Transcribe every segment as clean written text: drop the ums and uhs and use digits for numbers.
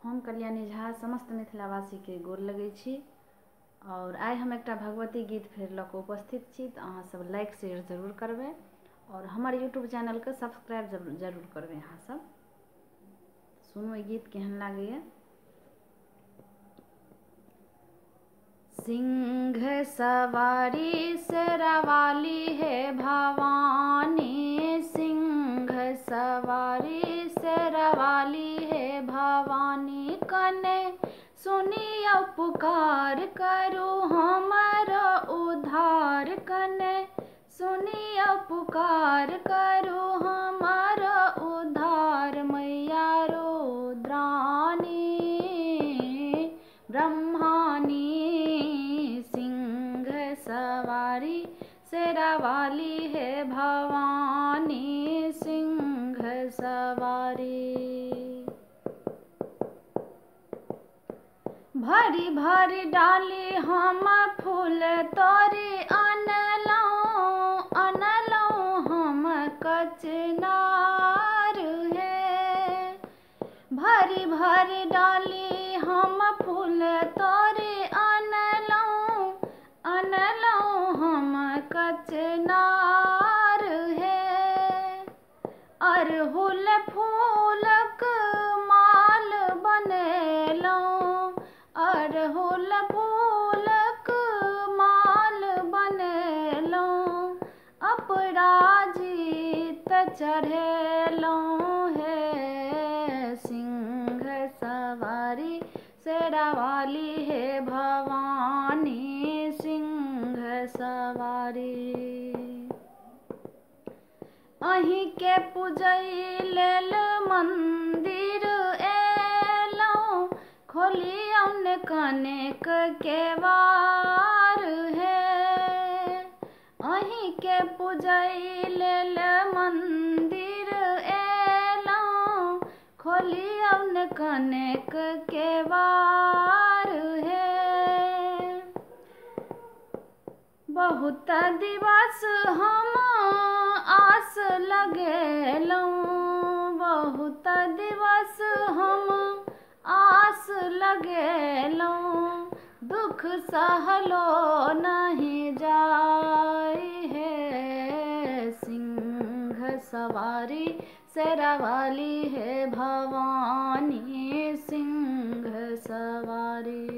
हम कल्याणी झा समस्त मिथिलावासीके गोर लगै छी। और आइ हम एकटा भगवती गीत फेर लऽ कऽ उपस्थित छी, तऽ अहाँ सब लाइक शेयर जरूर करबै और हमर यूट्यूब चैनलके सब्सक्राइब जरूर करबै। अहाँ सब सुनू ई गीत केहन लागैए। सिंह सवारी शेरावाली हे भवानी, सिंह सवारी शेरावाली हे भवानी, कने सुनियौ पुकार करू हमर उद्धार, कने सुनियौ पुकार करू हमर उद्धार, मैया रुद्रानी ब्रह्मानी, सिंह सवारी शेरावाली हे भवानी, सिंह सवारी। भरी भरी डाली हम फूल तोरी अनलहुँ, अनलहुँ हम कचनार हे। भरी भरी डाली हम फूल तोरी अनलहुँ, अनलहुँ हम कचनार हे। अरहुल फूलक माल बनेलहुँ, अरहुल फूलक माल बनेलहुँ, अपराजित चढ़ेलहुँ हे। सिंह सवारी शेरावाली हे भवानी, सिंह सवारी। अहीं के पूजै लेल मंदिर एलहुँ, खोलियौन कनेक केवार हे। अहीं के पूजै लेल मंदिर एलहुँ, खोलियौन कनेक केवार हे। बहुत दिवस हम आस लगेलहुँ, बहुत दिवस हम आस लगेलहुँ, दुख सहलो नहीं जाय हे। सिंह सवारी शेरावाली हे भवानी, सिंह सवारी।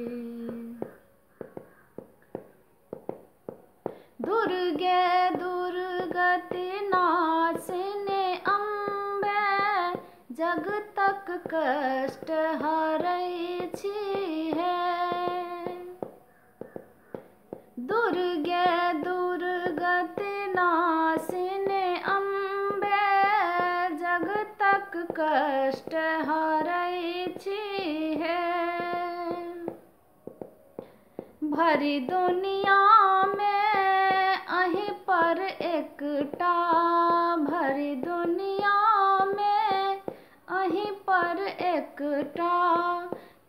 दुर्गे दुर्गति नाशिनी अम्बे, जगतक कष्ट हरै छी हे। दुर्गे दुर्गति नाशिनी अम्बे, जगतक कष्ट हरै छी हे। भरी दुनिया में अहीं पर एकटा, भरी दुनिया में अहीं पर एकटा,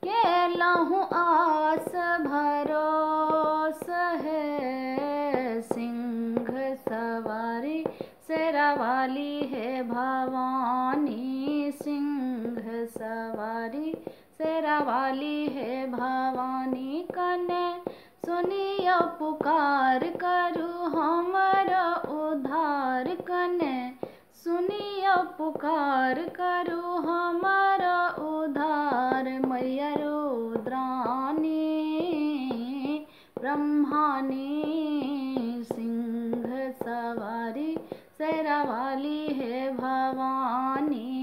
केलहुँ आस भरोस हे। सिंह सवारी शेरावाली हे भवानी, सिंह सवारी शेरावाली हे भवानी, कने सुनियौ पुकार करू हमर उद्धार, कने सुनियौ पुकार करू हमर उद्धार, मैया रुद्रानी ब्रह्मानी, सिंह सवारी शेरावाली हे भवानी।